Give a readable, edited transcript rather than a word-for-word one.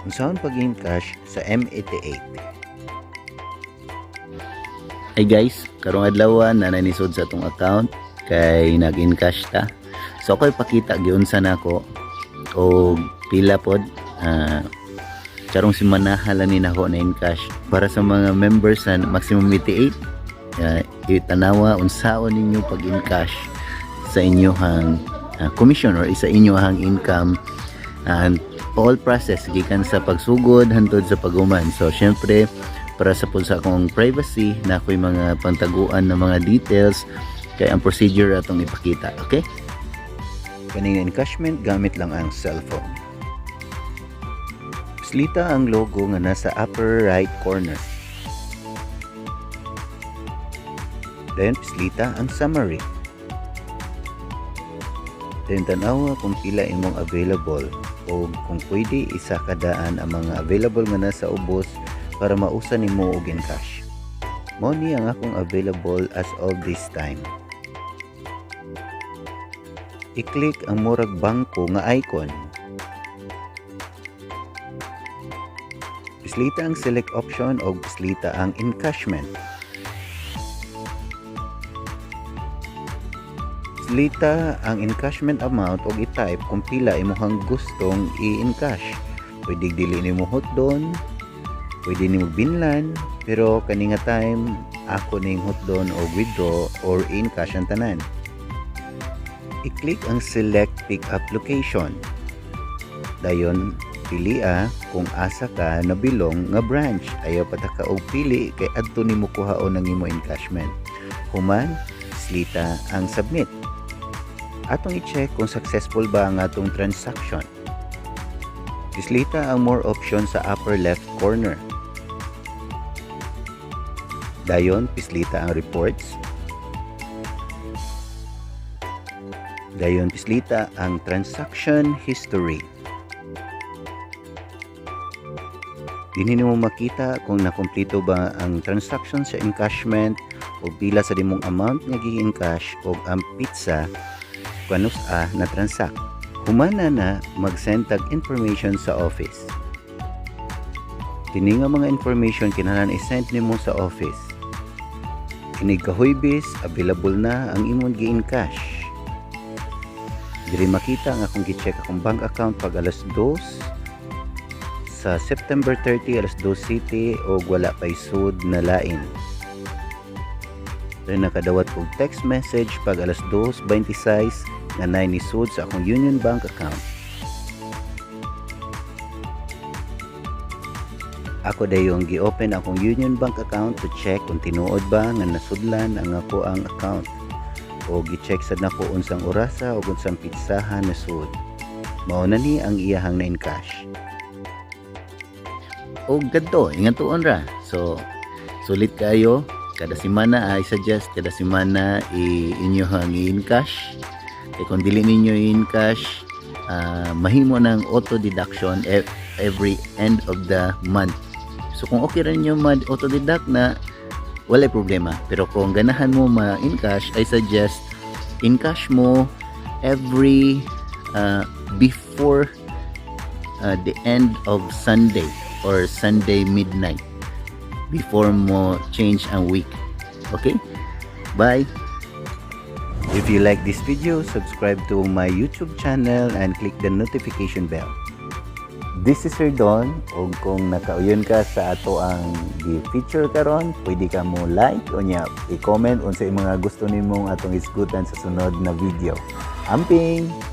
Unsaon pag-encash sa M88? Hey guys, karong adlaw na nanisod sa atong account kay nag-encash ta. So ako'y pakita giunsa nako og pila pod karong simanaha lang ni nako na encash para sa mga members sa Maximum 88. Itanawa unsaon ninyo pag-encash sa inyohang commission or sa inyohang income and all process gikan sa pagsugod hantod sa paghuman. So syempre, para sa po sa akong privacy na ako'y mga pantaguan ng mga details kay ang procedure atong ipakita, okay? Kaning encashment, gamit lang ang cellphone. Pislita ang logo nga nasa upper right corner. Dayon pislita ang summary. Dayon tan-awa kung pila imong available o kung pwede isa ka daan ang mga available nga nasa ubos para mausa nimo og encash. Mao ni ang akong available as of this time. I-click ang murag bangko nga icon. Pislita ang select option o pislita ang encashment. Pislita ang encashment amount o i-type kung pila imong gustong i-encash. Pwede dili nimo hotdon, pwede nimo binlan, pero kani nga time ako ning hotdon o withdraw or encash ang tanan. I-click ang select pick up location. Dayon pilia kung asa ka nabilong nga branch. Ayaw pataka og pili kay adto nimo kuhaon ang imo encashment. Human, slita ang submit. Atong i-check kung successful ba ang atong transaction. Islita ang more option sa upper left corner. Dayon, pislita ang reports. Dayon, pislita ang transaction history. Dinhi nimo makita kung nakumpleto ba ang transaction sa encashment o pila sa dimong amount nga gi-encash o ang pizza kanus-a na transact. Humana na mag-send tag information sa office. Kini nga mga information kinahanglan i-send nimo sa office. Inig ka Huwebes, available na ang imong gi-encash. Diri makita nga akong gi-check akong bank account pag alas 2 sa September 30, alas 2 city, og wala pay sud na lain. Diri nakadawat og text message pag alas 2:26 nga naay nisud sa akong Union Bank account. Ako dayong gi-open akong Union Bank account to check kung tinuod ba nga nasudlan ang ako ang account. O gi-check sad nako unsang orasa o unsang pitsahan nasud. Mao na ni ang iyahang na in cash. O gadto, ingatuon ra. So sulit kayo kada semana. I suggest kada semana i inyohang i-encash. Kay kung dili ninyo i-encash, mahimo ng auto deduction every end of the month. So kung okay ra ninyo mag auto deduct na, walay problema. Pero kung ganahan mo ma-encash, I suggest encash mo every before the end of Sunday or Sunday midnight before mo change ang week. Okay? Bye! If you like this video, subscribe to my YouTube channel and click the notification bell. This is Sir Don, ug kung nakauyon ka sa ato ang gi-feature karon, pwede ka mo like o nya i-comment unsay mga gusto nimong atong isgutan sa sunod na video. Amping!